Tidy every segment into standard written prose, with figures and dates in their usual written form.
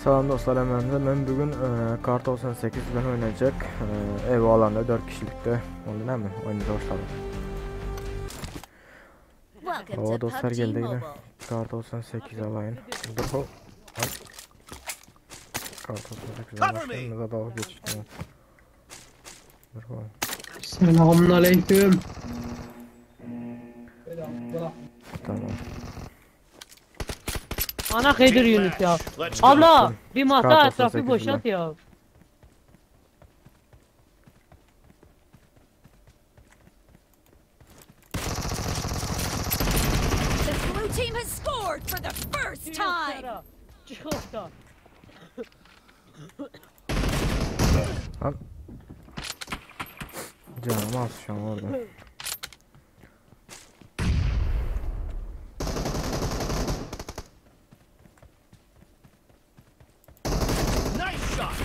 Salam dostlar hemen ben bugün e, Kar 98 bilen oynayacak. E, ev alanda 4 kişilikte. Ondan hemen oyunu başlayalım. Welcome O to dostlar PUBG geldi yine. Mobile. Kar 98 alayım. Dur hop. Ay. Kar 98 alayım. Da dalga geçtim. Dur hop. Selamun aleyküm. Tamam. Ana Kadir Yunus ya. Let's go. Abla bir masa Kart etrafı 98 boşalt ya. The blue team has scored for the first time. Çık orta. Lan. Canım az şu an orada. Nice shot.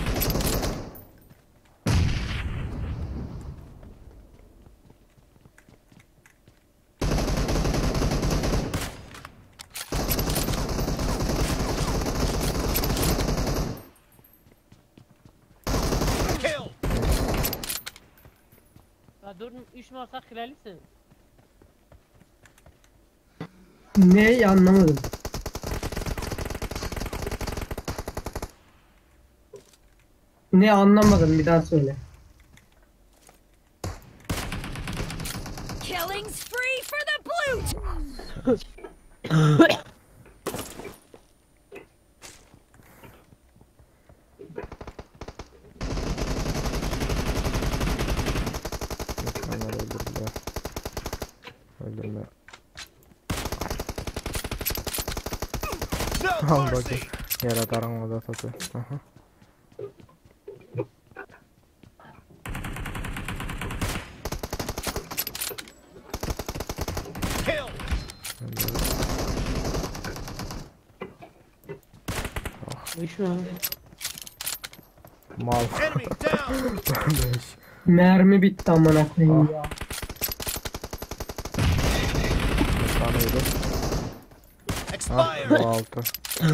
Kill. Ya dur 3 masa hilalisin. Ne anlamadım. Ne anlamadım bir daha söyle. Killing spree for the blue team. Düşmanları öldürdüler. Öldürme. No Al mercy. bakayım. Yaradarın oda tatı. Aha. Kill. Öldürdü. 3 mü? Mal. Enemy down. Beş. Mermi bitti amına koyayım ya. Bir tane yedi. Ah, Expired. bu altı. Ay,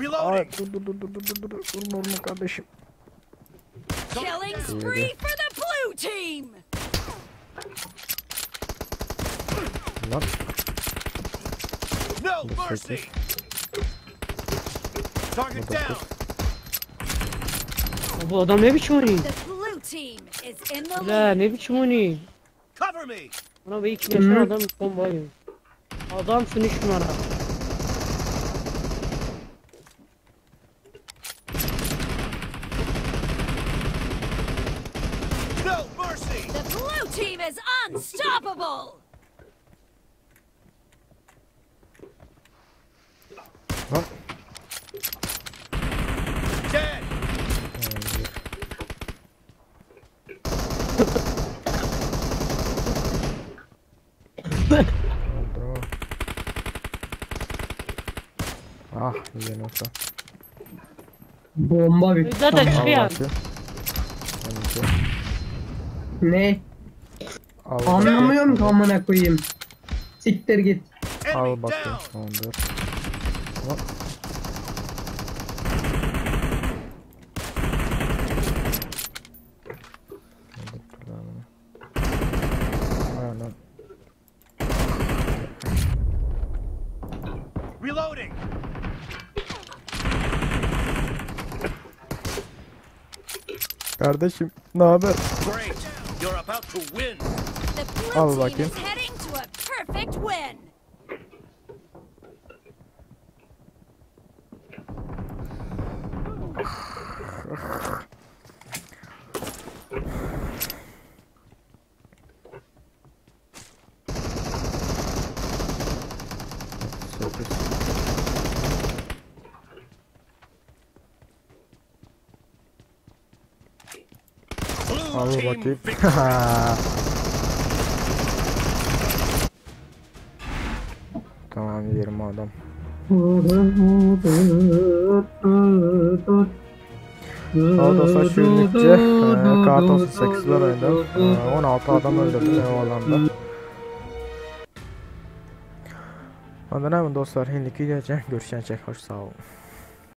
Reloading. dur dur dur dur dur dur dur. Vurma vurma kardeşim. Killing spree for the blue team. Lan No bu mercy. sekiz. Target Bu dokuz. down. Ya Bu adam ne biçim oynuyor? The blue team is in the La lead. ne biçim oynuyor? Cover me. Buna bir iki yaşında adam bomba yiyor. Adamsın 3 numara. No mercy. The blue team is unstoppable. Lan. Dead. Öldü. Ah yine olsa. Bomba bitti. Zaten amına. çıkıyor. Al bakayım. 12. Ne? Al bakayım. Anlamıyorum ki amına koyayım. Siktir git. Al Enemy bakayım. down. 14. Lan. Öldürdüler bunu. Ha, lan. Reloading. Kardeşim ne haber? Great. You're about to win. The blue Al team bakayım. is heading to a perfect win. Sekiz. Blue Al team bakayım. victory. Tamam 20 adam. Ama dostlar şu günlükçe e, Kart 38'ler oynadım. E, 16 adam öldürdüm ev alanda. Ondan hemen dostlar, indiki gece görüşecek. Hoş sağ olun.